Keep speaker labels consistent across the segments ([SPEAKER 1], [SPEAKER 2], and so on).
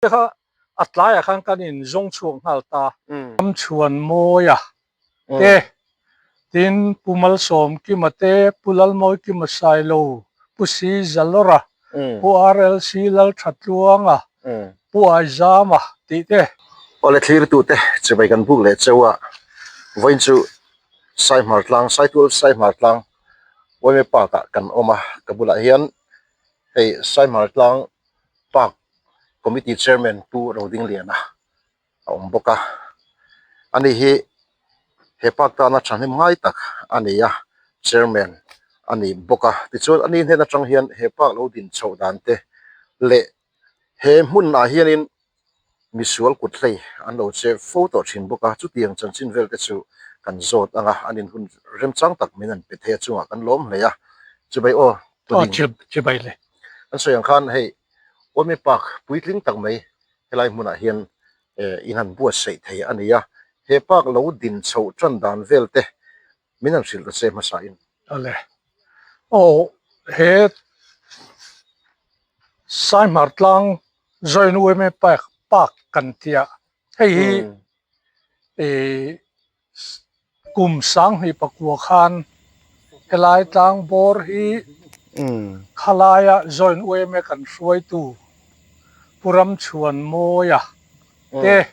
[SPEAKER 1] Te kha a tlaiah khan kan in zawng chhuak nghal ta. Ramchhuan Mawia te, tin Pu Malsawmkima te, Pu Lalmawikima Sailo, Pu Si Zalawra, Pu RLC Lalthatluanga, Pu Aizama tih te.
[SPEAKER 2] Awle thlirtute chibai kan buk leh cheu a, vawiin chu Saihmar tlang, Saitual Saihmar tlang Uaime Park ah kan awm a, ka bulah hian hei Saihmar tlang Park Committee Chairman Pu Rodingliana a awm bawk a, ani hi he park tana thahnem ngai tak a ni a, Chairman a ni bawk a, tichuan ani hnen atang hian he park lo din chhoh dan te leh he hmunah hianin misual kut hlei an lo che fo tawh thin bawk a, chutiang chanchin vel te chu kan zawt ang a, an inhun remchang tak min an pe thei a chungah kan lawm hle a, chubei aw
[SPEAKER 1] Pu Ding.
[SPEAKER 2] An sawi ang khan hei Awmi Park puitling tak mai helai hmunah hian in han buatsaih thei a ni a, he park lo din chhoh tan dan vel te min han hrilh ta che hmasa in.
[SPEAKER 1] Ale. Aw he Saihmar tlang Join Ueme Park park kan tia hei hi ih Kum 2009 khan helai tlang bawr hi khalaia join uaime kan hruaitu Pu Ramchhuanmawia te,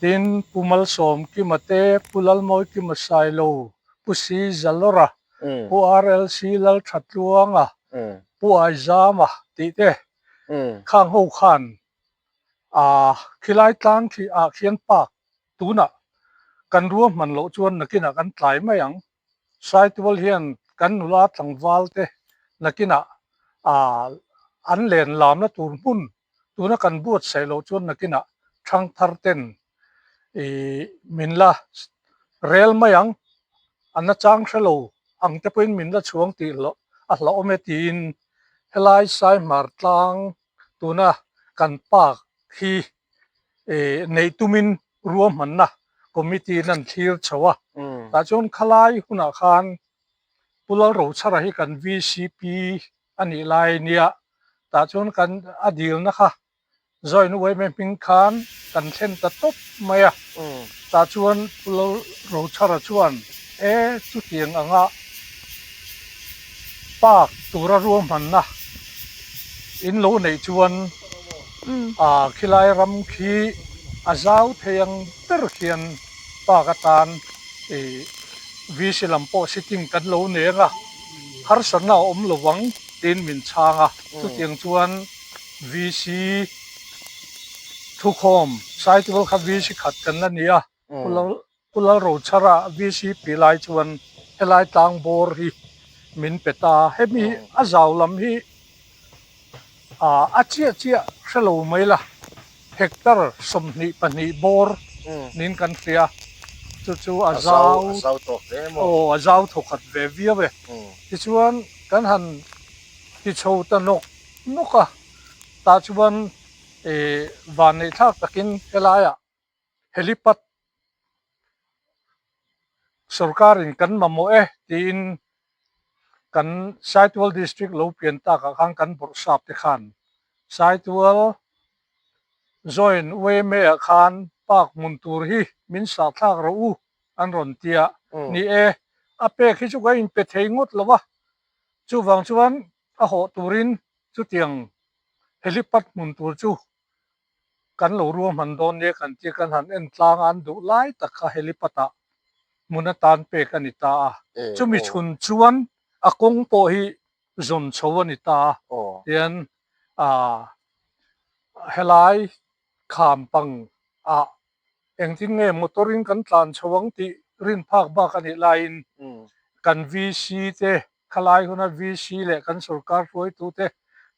[SPEAKER 1] tin Pu Malsawmkima te, Pu Lalmawikima Sailo, Pu Si Zalawra, Pu RLC Lalthatluanga, Pu Aizama tih te khang ho khan Khilai tlang khi ah khian park tunah kan ruahman loh chuan nakinah kan tlai mai ang. Saitual hian kan nula tlangval te nakinah an len lamna tur hmun tuna kan buatsaih loh chuan nakinah thangthar ten ih min la rel mai ang. A nachang hre lo ang te pawhin min la chhuang tih loh a hlauhawm e tiin helai Saihmar tlang Tuna kan park hi neih tumin ruahmanna committee in an thlir chho a, tah chuan khalai hunah khan Pu Lalrochhara hi kan VCP a nih lai nia, tah chuan kan a dilna kha Join Uaime hming khan kan thlen ta tawp mai a, tah chuan Pu Lalrochhara chuan e chutiang anga park tura ruahmanna in lo neih chuan ah khilai ram khi a zau thei ang ber khian park atan ih VC lam pawh sitting kan lo nei ang a, harsatna a awm lo vang tiin min chhang a, chutiang chuan VC thukhawm Saitual kha VC khat kan la ni a, Pu Lalrochhara VCP lai chuan helai tlang bawr hi min pe ta a, hemi a zau lam hi a chiah chiah hre lo mai la, hectare 22 bawr niin kan hria, chu chu a zau aw a zau thawkhat ve viau e. Tichuan kan han ti chho ta nawk nawk a, tah chuan vanneihthlak takin helaiah Helipad sorkarin kan mamawh e tiin kan Saitual District lo pian takah khan kan bawrhsap te khan Saitual Joint YMA ah khan park hmun tur hi min sahthlak rawh u an rawn ti a, ni e, a pek hi chu ka inpe thei ngawt lo a, chuvang chuan a hawh turin chutiang helipad hmun tur chu Kan lo ruahman dawn nia kan tia kan han en tlang a, an duh lai tak kha helipad ah hmun atan pek a ni ta a. Chumi chhun chuan a kawng pawh hi zawn chho a ni ta a. Tian ah helai kham pang ah engtin nge motor in kan tlan chho ang tih rin phak bak a nih laiin kan VC te khalai huna VC leh kan sorkar hruaitute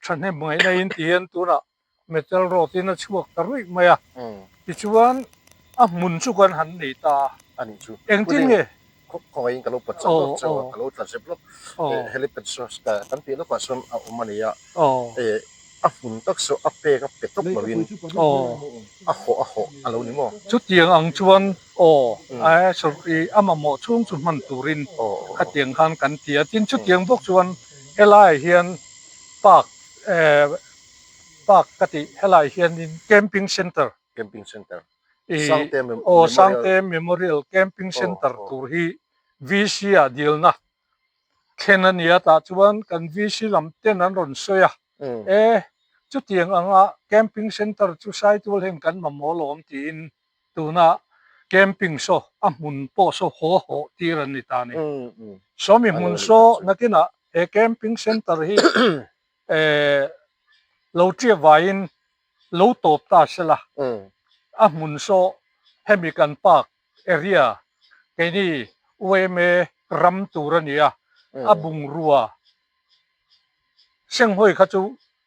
[SPEAKER 1] thahnem ngaihna in ti hian tunah Metal road in a chhuak ta ruih mai a, tichuan a hmun chu kan han nei ta a.
[SPEAKER 2] A nih chu.
[SPEAKER 1] Engtin nge?
[SPEAKER 2] Khawngaihin ka lo pawt chak lawk chauh a, ka lo tla zep lawk. Helipad saw kan tih lawkah sawn a awm a ni a, a hmun tak saw a pek a pe tawp lovin a hawh a hawh a lo ni maw?
[SPEAKER 1] Chutiang ang chuan aw, a mamawh chhung chu hman turin khatiang khan kan ti a, tin chutiang bawk chuan helaiah hian park. park ka tih helai hianin camping centre
[SPEAKER 2] Camping centre
[SPEAKER 1] i
[SPEAKER 2] Sangte
[SPEAKER 1] aw
[SPEAKER 2] Memorial
[SPEAKER 1] Sangte Memorial Camping
[SPEAKER 2] aw
[SPEAKER 1] Centre
[SPEAKER 2] aw
[SPEAKER 1] tur hi VC ah dilna thlen a ni a tah chuan kan VC lam ten an rawn sawi a e chutiang anga camping centre chu Saitual hian kan mamawh alawm tiin tuna camping saw a hmun pawh saw haw hawh tir an ni ta a ni. Sawmi hmun saw nakinah he camping centre hi lo ṭiap vaiin lo tawp ta sela a hmun saw hemi kan park area keini UMA ram tur a ni a, a bungrua senghawi kha chu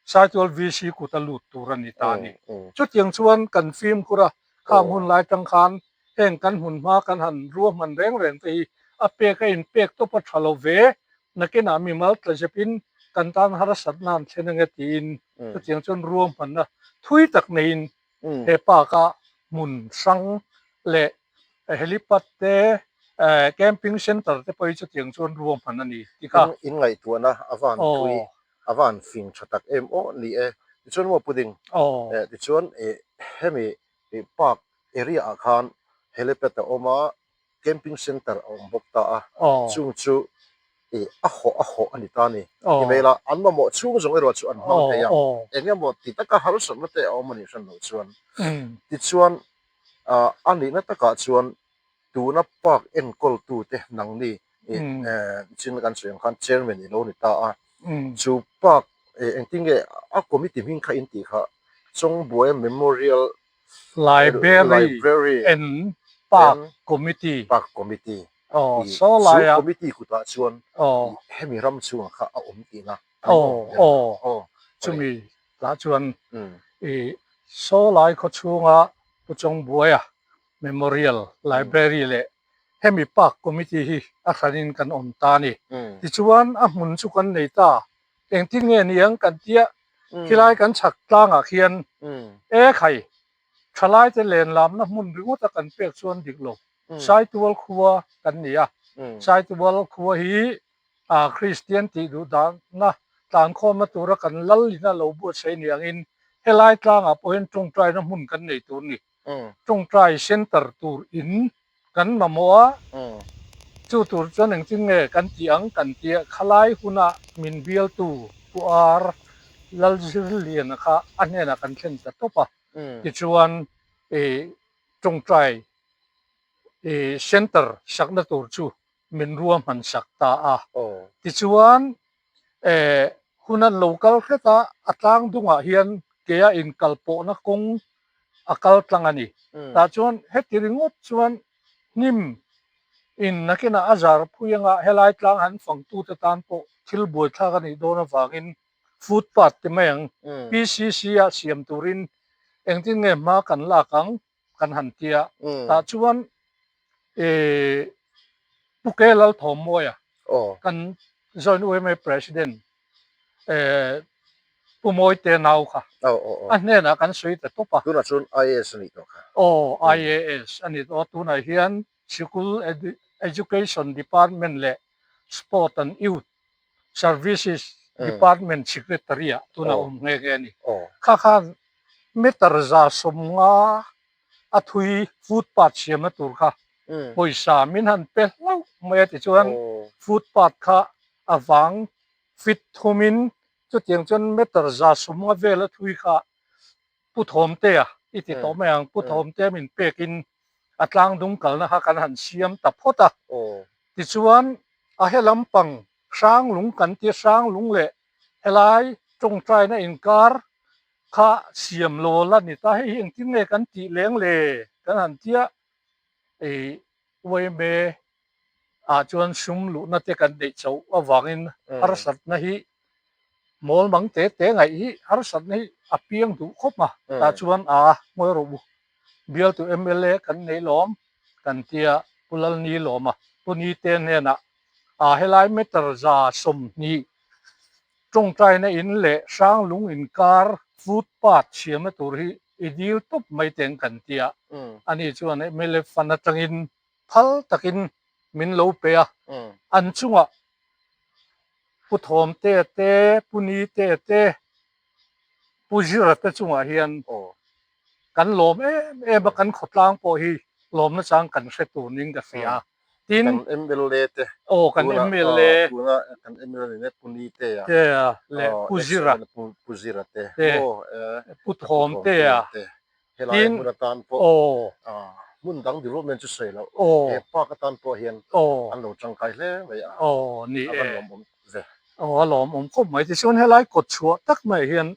[SPEAKER 1] Saitual VC kut a lut tur a ni ta a ni. Chutiang chuan kan fimkhur a, khang hun lai tang khan heng kan hmun hma kan han ruahman reng reng te hi a pek a inpek tawp a tha lo ve, nakinah mimal tla zepin kan tan harsatna an thlen ange tiin chutiang chuan ruahmanna thui tak neiin he park a hmun hrang leh helipad te camping center te pawh hi chutiang chuan ruahman a ni ti kha.
[SPEAKER 2] In ngaihtuahna a van thui a van fing tha tak em aw ni e. Tichuan maw Puding?
[SPEAKER 1] Aw.
[SPEAKER 2] Tichuan hemi park area ah khan helipad a awm a, camping center a awm bawk ta a, chung chu a hawh a hawh a ni ta a ni. Email a an mamawh chhung zawng erawh chu an hmang thei a, eng emaw ti taka harsatna te a awm a nih hran loh chuan. Tichuan a nihna takah chuan tuna park enkawltute nangni chin kan sawi ang khan chairman i lo ni ta a, chu park engtin nge a committee hming kha in tih kha Chawngbuaia Memorial
[SPEAKER 1] Library and Park Committee
[SPEAKER 2] Park Committee
[SPEAKER 1] aw saw laia
[SPEAKER 2] chu committee kutah chuan hemi ram chhungah kha a awm tihna
[SPEAKER 1] aw aw chumi tah chuan i saw lai khaw chhunga Pu Chawngbuaia Memorial Library leh hemi Park Committee hi a hranin kan awm ta a ni. Tichuan a hmun chu kan nei ta, engtin nge niang kan tia khilai kan chhak tlangah khian e khai thalaite len lamna hmun ringawta kan pek chuan dik lo. Saitual khua kan ni a, Saitual khua hi Kristian tih duh dahna tlankhawmna tura kan lal ina lo buatsaih ni angin helai tlangah pawh hian tawngtaina hmun kan nei tur a ni. Tawngtai center tur in kan mamawh a, chu tur chuan engtin nge kan tih ang kan tia khalai huna min bialtu Pu Ar Lalzirliana kha a hnenah kan thlen ta tawp a, tichuan ih tawngtai ih center sakna tur chu min ruahman sak ta a. Tichuan eh hun an lo kal hret a, a tlang dungah hian kea inkal pawhna kawng a kal tlang a ni. Tah chuan heti ringawt chuan hnim in nakinah a zar phui anga helai tlang han fangtute tan pawh thil buaithlak a nih dawn avangin footpath ti mai ang PCC ah siam turin engtin nge hma kan lak ang kan han ti a. Tah chuan eh Pu Ke Lalthawmawia kan Joint UMA President eh Pu Mawite nau kha a hnenah kan sawi ta tawp a.
[SPEAKER 2] Tunah chuan IAS a nih tawh kha.
[SPEAKER 1] Aw IAS a ni tawh a, tunah hian Sikul Education Department leh Sport and Youth Services Department Secretary ah tunah awm nghe nghe a ni. Kha khan meter 150 a thui footpath siamna tur kha pawisa min han pe hlauh mai a tichuan footpath kha a vang fit thumin chutiang chuan meter 150 vel a thui kha Pu Thawmtea i ti tawh mai ang, Pu Thawmtea min pekin a tlang dung kalna kha kan han siam ta phawt a. Tichuan a he lampang Hranglung kan ti a, Hranglung leh helai tawngtaina inkar kha siam lo la ni ta, hei hi engtin nge kan tih leng le kan han tia ih UMA ah chuan sum luhna te kan neih chauh avangin harsatna hi mawl mang te te ngaih hi harsatna hi a piang duh khawp a, tah chuan a ngawi rawh u bialtu MLA kan nei lawm kan tia Pu Lalni lawma Pu Nite hnenah a helai meter 120 Tawngtaina in leh Hranglung inkar footpath siamna tur hi i dil tawp mai teng kan ti a, ani chuan mla fund atangin phal takin min lo pe a, an chungah Pu Thawmte te, Pu Nite te. Pu Zira te chungah hian kan lawm em em a, kan khawtlang pawh hi lawmna chang kan hre tur ning ka hria. Tin,
[SPEAKER 2] Kan mla te,
[SPEAKER 1] aw kan mla
[SPEAKER 2] tuna kan mla ni mek Pu Nitea
[SPEAKER 1] leh Pu Zira
[SPEAKER 2] Pu Zira te,
[SPEAKER 1] Pu Thawmtea
[SPEAKER 2] te, helai hmun atan pawh hmun dang development chu sawi loh, he park atan pawh hian an lo tangkai hle mai a, a va lawmawm ve.
[SPEAKER 1] Aw a lawmawm khawp mai, tichuan helai kawt chhuah tak mai hian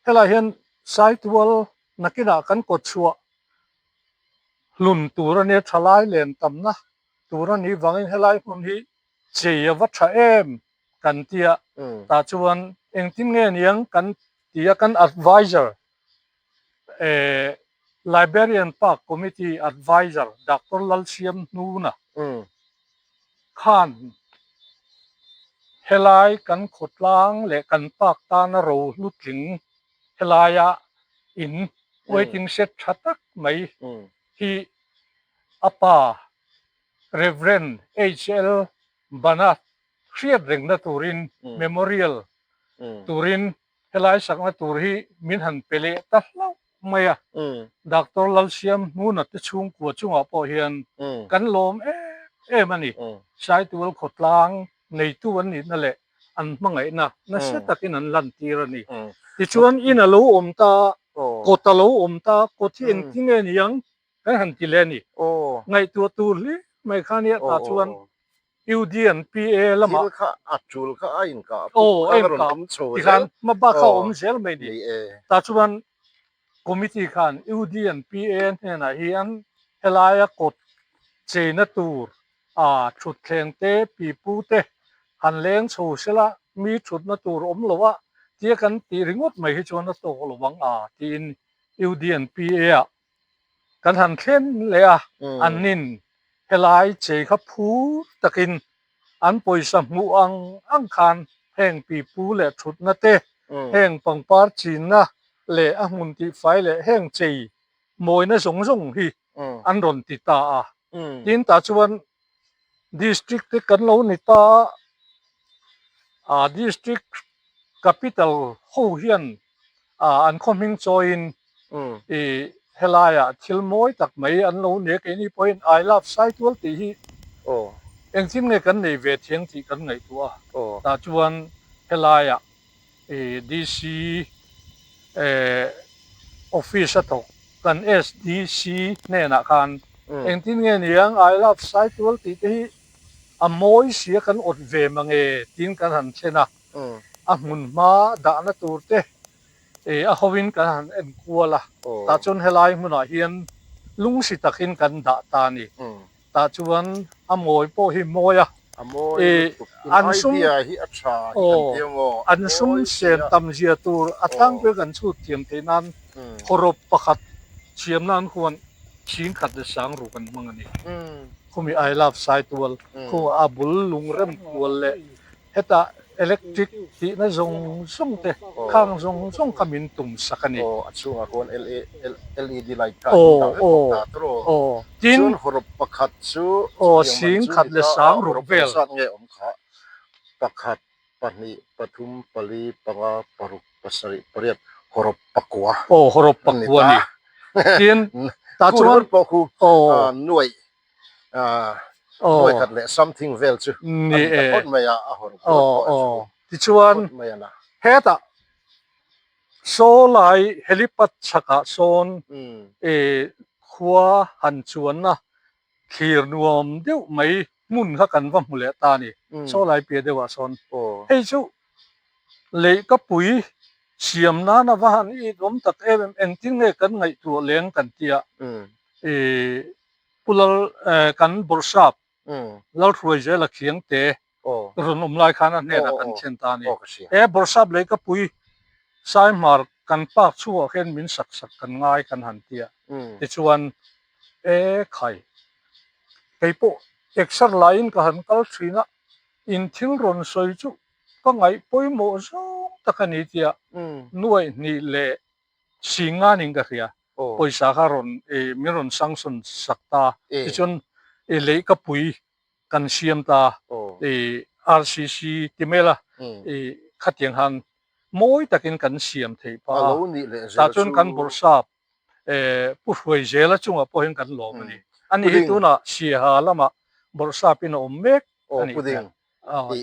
[SPEAKER 1] helai hian Saitual nakinah kan kawt chhuah hlun tur a nia, thalai len tamna tur a nih vangin helai hmun hi chei a va tha em kan tia, tah chuan engtin nge niang kan ti a, kan adviser Liberian Park Committee Adviser Doctor Lalsiam Hnuna khan helai kan khawtlang leh kan park tana rohlu tling helaia in waiting shed tha tak mai hi a pa Rev. HL Bana hriat rengna turin memorial turin Helai sakna tur hi min han pe leh ta hlauh mai a, Doctor Lalsiam Hnuna te chhungkua chungah pawh hian kan lawm em em a ni. Saitual khawtlang neitu an nihna leh an hmangaihna nasa takin an lantir a ni. Tichuan in a lo awm ta, kawt a lo awm ta, kawt hi engtin nge ni ang Kan han ti leh a ni. Ngaihtuah tur hle mai kha nia tah chuan UD an PA lamah.
[SPEAKER 2] Thil kha a tul kha a inkah pawh khan a rawn awm chho zel.
[SPEAKER 1] Tikhan hma bak kha a awm zel mai ni. Tah chuan committee khan UD an PA hnenah hian helaia kawt cheina tur a thutthleng te pipu te han leng chho sela mi thutna tur awm lo a tia kan tih ringawt mai hi chuan a tawk lo ang a tiin UD an PA ah Kan han thlen leh a, an nin helai chei kha phur takin an pawisa hmuh ang ang khan heng pipu leh thutna te, heng pangpar chinna leh a hmun tihfai leh heng chei mawina zawng zawng hi an rawn ti ta a. Tin tah chuan District te kan lo ni ta a, District capital ho hian an khaw hming chawiin i helaiah thil mawi tak mai an lo nia keini pawhin I love Saitual tih hi engtin nge kan nei ve thiang tih kan ngaihtuah a, tah chuan helaiah i DC office a thawk kan SDC hnenah khan engtin nge niang I love Saitual tih te hi a mawi sia kan awt ve mange tiin kan han thlen a, a hmun hma dahna tur te a hovin kan han en kual a, tah chuan helai hmunah hian lungsi takin kan dah ta a ni. Tah chuan a mawi pawh hi mawi a, an sum an sum sen tam zia tur a tlangpui kan chhut thiam theih nan hawrawp pakhat siam nan khuan chhingkhat leh sangruk an hmang a ni. Khumi I love Saitual khu a bul lungrem kual leh Hetah electric tihna zawng zawng te khang zawng zawng kha min tum sak a ni.
[SPEAKER 2] Aw, a chhungah khawn LED light kha in dah vek bawk ta tawh aw.
[SPEAKER 1] Tin,
[SPEAKER 2] Chuan hawrawp pakhat chu
[SPEAKER 1] aw, sing khat leh sang ruk vel.
[SPEAKER 2] Zat nge awm kha? Pakhat, pahnih, pathum, pali, panga, paruk, pasarih, pariat, hawrawp pakua.
[SPEAKER 1] Aw, hawrawp pakua a ni. Tin, tah chuan
[SPEAKER 2] pawh khu nuaih Nuai khat leh something vel chu a ni ta phawt mai a, a hawr phawt pawh a chu
[SPEAKER 1] Tichuan hetah saw lai helipad chhakah sawn khua han chuanna thlir nuam deuh mai hmun kha kan va hmu leh ta a ni, saw lai piah deuhah sawn. Hei chu leihkapui siam nan a va han it awm tak em em, engtin nge kan ngaihtuah leng kan tia Pu Lal kan Bawrhsap Lalhruai Zela Khiangte rawn awm lai khan a hnenah kan thlen ta a ni. He Bawrhsap leihkapui Saihmar kan park chhungah khian min sak sak kan ngai kan han tia. Tichuan e khai kei pawh exer laiin ka han kal thin a, in thil rawn sawi chu ka ngaih pawimawh zawng tak a ni tia nuaih hnih leh Singa niin ka hria. Pawisa kha rawn min rawn sanction sak ta. Tichuan leihkapui kan siam ta RCC ti mai la khatiang khan mawi takin kan siam theih phah
[SPEAKER 2] A
[SPEAKER 1] a.
[SPEAKER 2] lo nih leh zel
[SPEAKER 1] Tah chuan kan
[SPEAKER 2] chu.
[SPEAKER 1] Bawrhsap Pu Hruaizela chungah pawh hian kan lawm a ni. Ani hi
[SPEAKER 2] Puding.
[SPEAKER 1] tunah Siaha lamah Bawrhsapin a awm mek
[SPEAKER 2] Aw
[SPEAKER 1] a nih hmel.
[SPEAKER 2] Puding i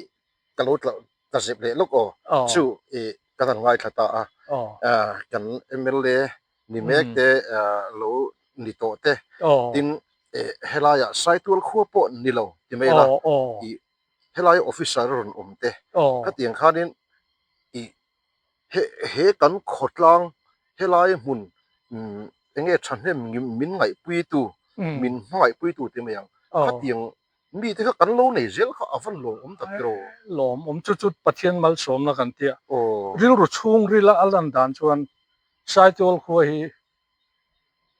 [SPEAKER 2] ka lo tla ta zep leh lawk aw. Chu i kan han ngaithla ta a. Kan mla ni mek te lo ni tawh te tin helaiah Saitual khua pawh ni lo ti mai ila i helaia officer a rawn awm te khatiang khanin i he he kan khawtlang helai hmun eng nge thahnem min ngaihpuitu min hmangaihpuitu ti mai ang khatiang mite kha kan lo nei zel kha a van lawmawm tak tiraw?
[SPEAKER 1] Lawmawm chu chu Pathian malsawmna kan tia rilru chhungrila a lan dan chuan Saitual khua hi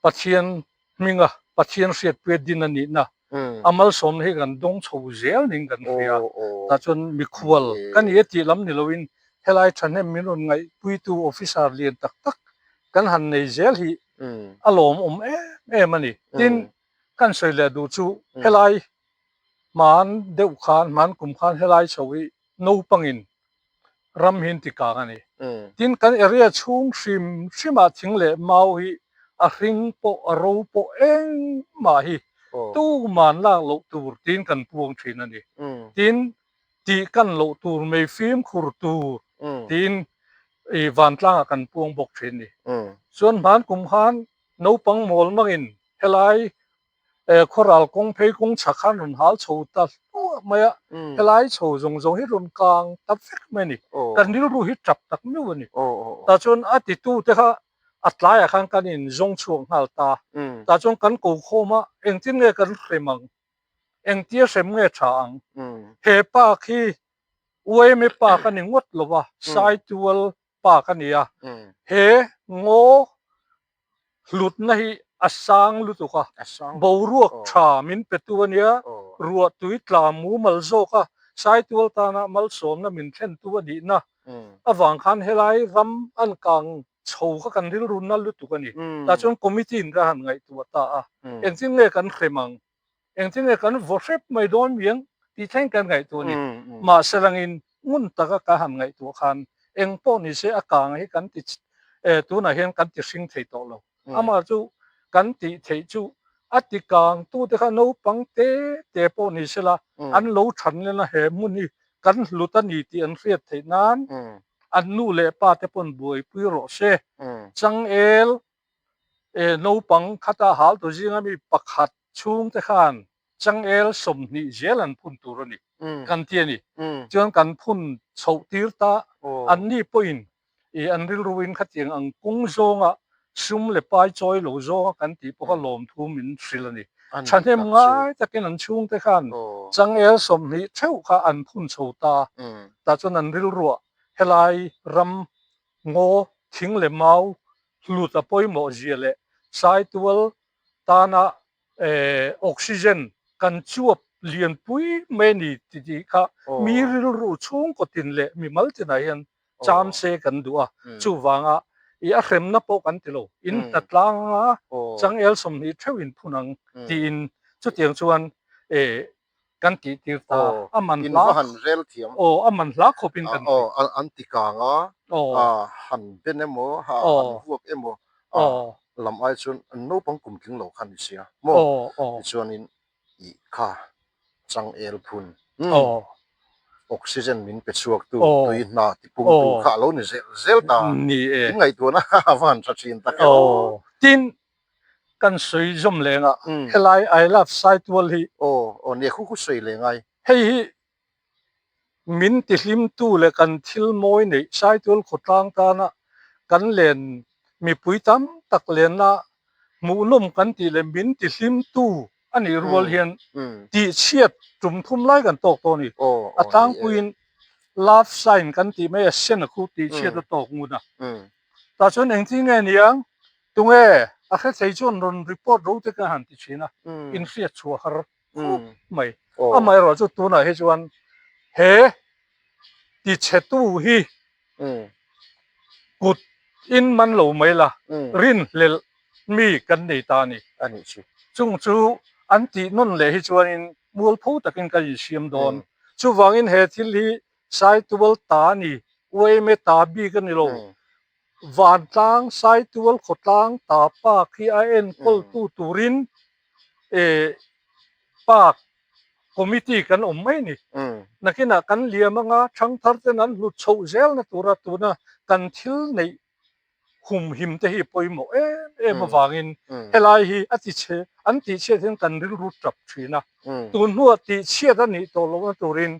[SPEAKER 1] Pathian hminga Pathian hriatpuia din a nihna a malsawmna hi kan dawng chho zel niin kan hria. Tah chuan mikhual ka ni e tih lam ni loin helai thahnem min rawn ngaihpuitu officer lian tak tak kan han nei zel hi a lawmawm em em a ni. Tin, kan sawi leh duh chu helai hman deuh khan, hman kum khan helai chho hi naupangin ram hi an ti kang a ni. Tin, kan area chhung hrim hrimah thing leh mau hi a hring pawh a ro pawh engmah hi tuman lak loh tur tiin kan puang thin a ni. Tin, tih kan loh tur mei fimkhur tur tiin i vantlangah kan puang bawk thin a ni. Chuan hman kum khan naupang mawl mangin helai Khawral kawng phei kawng chhak khan rawn hal chho ta hluah mai a, helai chho zawng zawng hi rawn kang ta vek mai a ni. Kan rilru hi tap tak meuh a ni. Tah chuan a titu te kha a tlaiah khan kan in zawng chhuak nghal ta. Tah chuan kan ko khawm a, engtin nge kan hrem ang? Engtia hrem nge tha ang? He pa khi UMA pa ka ni ngawt lo va, Saitual pa ka ni a. He ngaw Hlutna hi a sang lutuk a, boruak tha min petu a nia, ruah tui tla mumal zawk a, Saitual tana malsawmna min thlentu a nihna avang khan helai ram an kang chho kha kan rilru na lutuk a ni. Tah chuan committee in ka han ngaihtuah ta a, engtin nge kan hrem ang? Engtin nge kan vaw hrep mai dawn miang tih thleng kan ngaihtuah a ni. Mahse langin ngun taka ka han ngaihtuah khan eng pawh ni se a kang hi kan ti tunah hian kan ti hring thei tawh lo. Amah chu kan tih theih chu a ti kang tute kha naupang te te pawh ni se la an lo than len a he hmun hi kan hlut a ni tih an hriat theih nan an nu leh pa te pawn buaipui rawh se. Changel Naupang khata haltu zinga mi pakhat chhungte khan changel 20 zel an phun tur a ni kan ti a ni. Chuan kan phun chhoh tir ta anni pawhin an rilruin khatiang ang kawng zawnga sum leh pai chawi lo zawnga kan tih pawh kha lawmthu min hrilh a ni. Thahnem ngai takin an chhungte khan changel 20 theuh kha an phun chho ta. Tah chuan an rilruah helai ram ngaw thing leh mau hlut a pawimawh zia leh Saitual tana oxygen kan chuap lianpui mai a ni tih kha mi rilru chhungkaw tin leh mimal tinah hian cham se kan duh a, chuvanga i a hremna pawh kan ti lo, in hnatlang anga changel 20 theuh in phun ang tiin chutiang chuan kan tih tir ta a man
[SPEAKER 2] hla in va han rel thiam
[SPEAKER 1] aw a man hla khawp in kan
[SPEAKER 2] aw an ti kang a han ben emaw han vuak emaw lam ai chuan an naupang kum tling lo kha ni sia maw tichuanin ih kha changel phun oxygen min pe chhuak tu tui hna ti pung tu kha a lo ni zel zel ta in ngaihtuahna a va han tha thin tak e aw
[SPEAKER 1] tin Kan sawi zawm leng a, helai I love Saitual hi.
[SPEAKER 2] Aw, aw nia khu khu sawi leh ngai.
[SPEAKER 1] Hei hi min tihlimtu leh kan thil mawi neih Saitual khawtlang tana kan len mipui tam tak lenna hmuhnawm kan tih leh min tihlimtu a nih rual hian tihchhiat tum thum lai kan tawk tawh a ni. A tlangpuiin love sign kan tih mai a sen a khu tihchhiat a tawk ngun a. Tah chuan engtin nge niang Tunge a hre thei chuan rawn report ro te ka han ti thin a, in hriat chhuah har khawp mai. Amaherawh chu tunah hi chuan he tichhetu hi kut in man lo mai la, rinhlelh mi kan nei ta a ni. Chung chu an tih nawn leh hi chuanin mualpho takin kan insiam dawn. Chuvangin he thil hi Saitual ta a ni. Uaime ta bik a ni lo. Vantlang Saitual khawtlang ta park hi a enkawltu turin park committee kan awm mai a ni. Nakinah kan liam anga thangthar ten an hlut chhoh zelna tura tuna kan thil neih humhim te hi pawimawh em em avangin helai hi a ti chhe an tih chhiat hian kan rilru tap thin a, tun hnuah tih chhiat a nih tawh lohna turin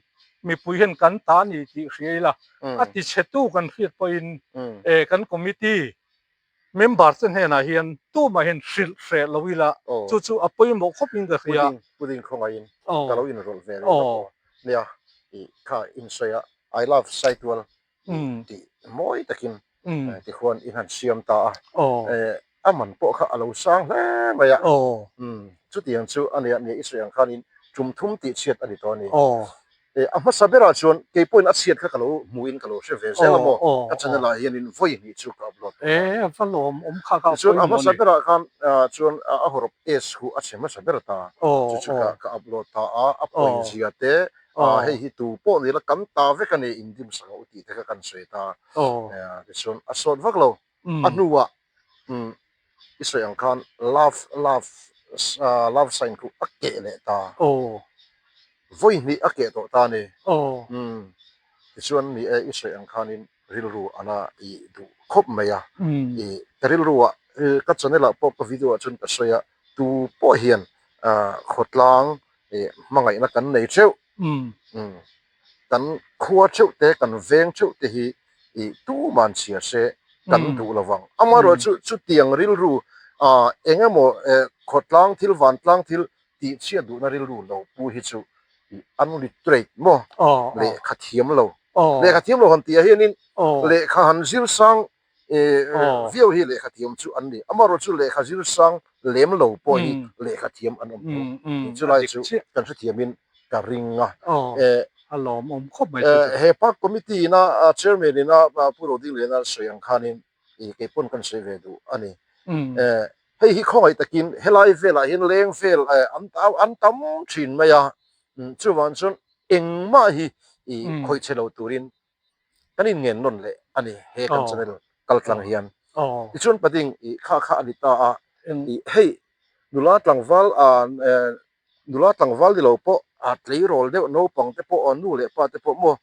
[SPEAKER 1] mipui hian kan ta ni tih hria ila a ti chhetu kan hriat pawhin kan committee member te hnenah hian tumah hian hrilh hreh lo ila chu chu a pawimawh khawpin ka hria.
[SPEAKER 2] Pudding khawngaihin ka lo inrawlh ve reng a nia kha insawi a I love Saitual tih mawi takin tikhuan in han siam ta a, a man pawh kha a lo sang hle mai a, chutiang chu a nia nia i sawi ang khanin tum thum tih chhiat a ni tawh a ni. A hmasa berah chuan kei pawhin a chhiat kha ka lo hmuhin ka lo hre ve zel a maw, ka channel ah hianin vawi hnih chu ka upload tawh a. Tichuan a hmasa berah khan chuan a hawrawp S khu a chhe hmasa ber ta, chu chu ka upload ta a, a pawizia te Ah, hei hi tu pawh ni la kan ta vek a ni, indim sak a u tih te kha kan sawi ta. Tichuan a sawt vak lo. A hnuah i sawi ang khan love, love, love sign khu a keh leh ta. Vawi hnih a keh tawh ta a ni. Tichuan ni e, i sawi ang khanin rilru a na i duh khawp mai a. I ka rilruah, ka channel ah pawh ka video ah chuan ka sawi a, tu pawh hian khawtlang hmangaihna kan nei theuh, kan khua theuh te, kan veng theuh te hi tuman chhiar se kan duh lo vang. Amaherawhchu chutiang rilru eng emaw khawtlang thil, vantlang thil tihchhiat duhna rilru lo pu hi chu unliterate maw lehkha thiam lo, lehkha thiam lo han tih ah hianin lehkha han zir sang viau hi lehkha thiam chu an ni. Amaherawhchu lehkha zir sang lem lo pawh hi lehkha thiam an awm tho. Chulai chu kan hrethiamin ka ring a.
[SPEAKER 1] A lawmawm khawp mai
[SPEAKER 2] chu. He park committee ina chairman ina Pu Rodingliana sawi ang khanin kei pawn kan sawi ve duh a ni. Hei hi khawngaih takin helai velah hian leng vel an tam thin mai a. Chuvang chuan engmah hi khawih che lo turin kan in ngen nawn leh a ni he kan channel kal tlang hian tichuan pating ih kha kha a ni ta a ih hei nula tlangval ah nula tlangval ni lo pawh a tleirawl deuh naupang te pawh nu leh pa te pawh maw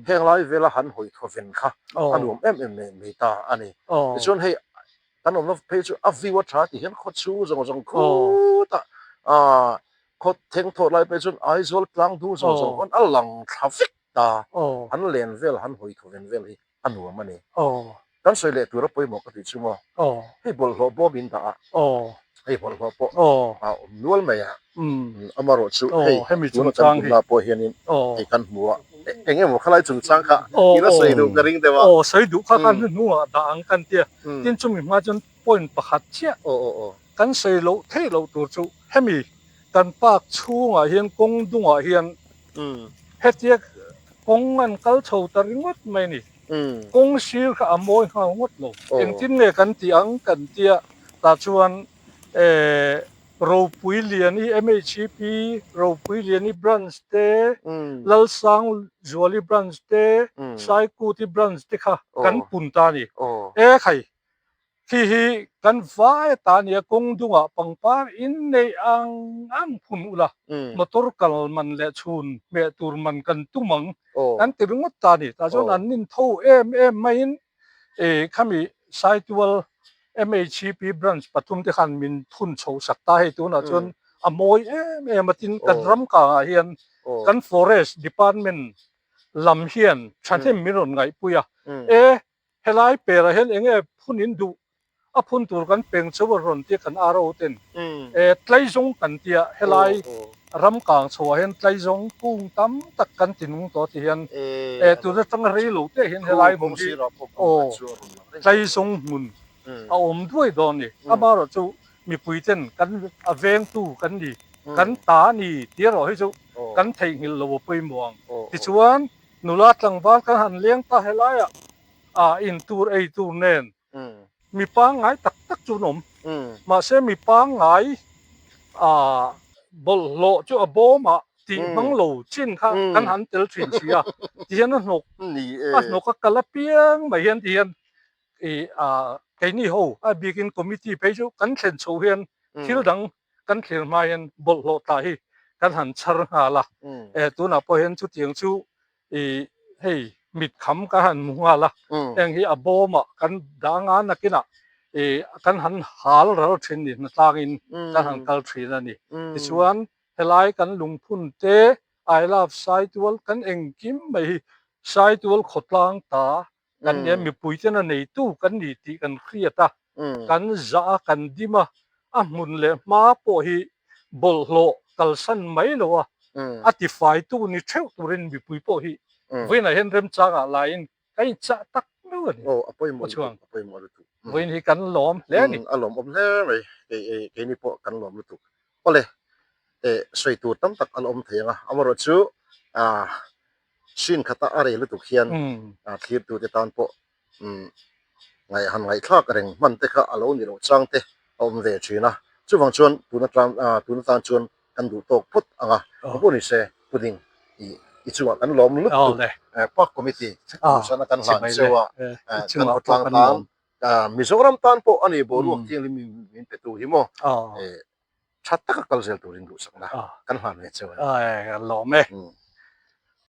[SPEAKER 2] heng lai vela han hawi thaw ven kha a nuam em em mai mai ta a ni tichuan hei kan awmna phei chu a view a tha tih hian khaw chhung zawng zawng khut a ah khaw thengthawh lai phei chuan Aizawl tlang dung zawng zawng khawn a lang thla vek. ta an len vel han hawi thaw ven vel hi a nuam a ni. Kan sawi leh tura pawimawh ka tih chu maw hei bawlhhlawh bawm in dah a, hei bawlhhlawh pawh a awm nual mai a, amarawh chu hei tuna kan tum na pawh hianin hei kan hmu a, eng emaw khalai chungchang kha i la sawi duh ka ring deuh a.
[SPEAKER 1] Aw sawi duh kha khan hnuhnungah dah ang kan tia, tin chumi hma chuan point pakhat chiah kan sawi loh theih loh tur chu hemi kan park chhungah hian kawng dungah hian hetia kawng an kal chho ta ringawt mai a ni. Kawng sir kha a mawi nghal ngawt lo. Engtin nge kan tih ang kan tia tah chuan Ropui Liani MHEP Ropui Liani branch te Lalsang Zuali branch te Saikuti branch te kha kan pun ta a ni. E khai Khi hi kan vai ata nia kawng dungah pangpar in neih ang ang phun ula, motor kal man leh chhun hmeh tur man kan tum ang kan ti ringawt ta a ni. Tah chuan an intho em em maiin khami Saitual MHCP branch pathum te khan min phun chho sak ta hei tunah chuan a mawi em em a tin kan ram kangah hian kan forest department lam hian thahnem min rawn ngaihpui a, e Helai perah hian eng nge phun in duh a phun tur kan peng chho a rawn tia kan RO ten e tlaizawng kan tia helai ram kang chho ah hian tlaizawng kung tam tak kan ti nung tawh ti hian e tun atanga rei lo te hian helai hmun hi aw tlaizawng hmun a awm duai dawn a ni. Amaherawhchu mipui ten kan a vengtu kan ni kan ta a ni tih erawh hi chu kan theihnghilh lo a pawimawh ang. Tichuan Nula tlangval kan han leng ta helaiah ah in tur ei tur nen mi pangngai tak tak chu an awm. Mahse mi pangngai ah bawlhhlawh chu a bawmah tih hmang lo chin kha kan han tel thin si a, tihian a hnawk a hnawk a kal apiang mai hian tihian ih ah keini ho a bikin committee phei chu kan thlen chhoh hian thil dang kan thlir hma hian bawlhhlawh tah hi kan han chhar nghal a, eh tunah pawh hian chutiang chu ih hei mit kham kan han hmu nghal a, heng hi a bawmah kan dah anga nakinah ih kan han hal ral thin ni hnatlangin kan han kal thin a ni. Tichuan helai kan lungphun te I love Saitual kan engkim mai hi Saitual khawtlang ta kan nia mipui ten a neitu kan ni tih kan hriat a, kan zah a, kan dim a, a hmun leh hma pawh hi bawlhhlawh kalsan mai lo a, a tifaitu ni theuh turin mipui pawh hi vawiinah hian remchangah laiin kan inchah tak meuh a ni.
[SPEAKER 2] Aw, a pawimawh lutuk, a pawimawh lutuk.
[SPEAKER 1] Vawiin hi kan lawm hle a ni.
[SPEAKER 2] A lawmawm hle mai, keini pawh kan lawm lutuk. Awle, sawi tur tam tak a la awm thei ang a, amaherawhchu Hrin khata a rei lutuk hian thlirtute tan pawh ngaih han ngaihthlak reng hman te kha a lo ni loh chang te a awm ve thin a. Chuvang chuan tun atan tun atan chuan kan duh tawk phawt ang a. Engpawh ni se pudding i chungah kan lawm lutuk Park Committee duhsakna kan hlan cheu a, kan khawtlang tan Mizoram tan pawh a ni boruak thianghlim min pe tu hi maw. Tha taka kal zel turin duhsakna kan hlan ve cheu a ni.
[SPEAKER 1] Lawm e.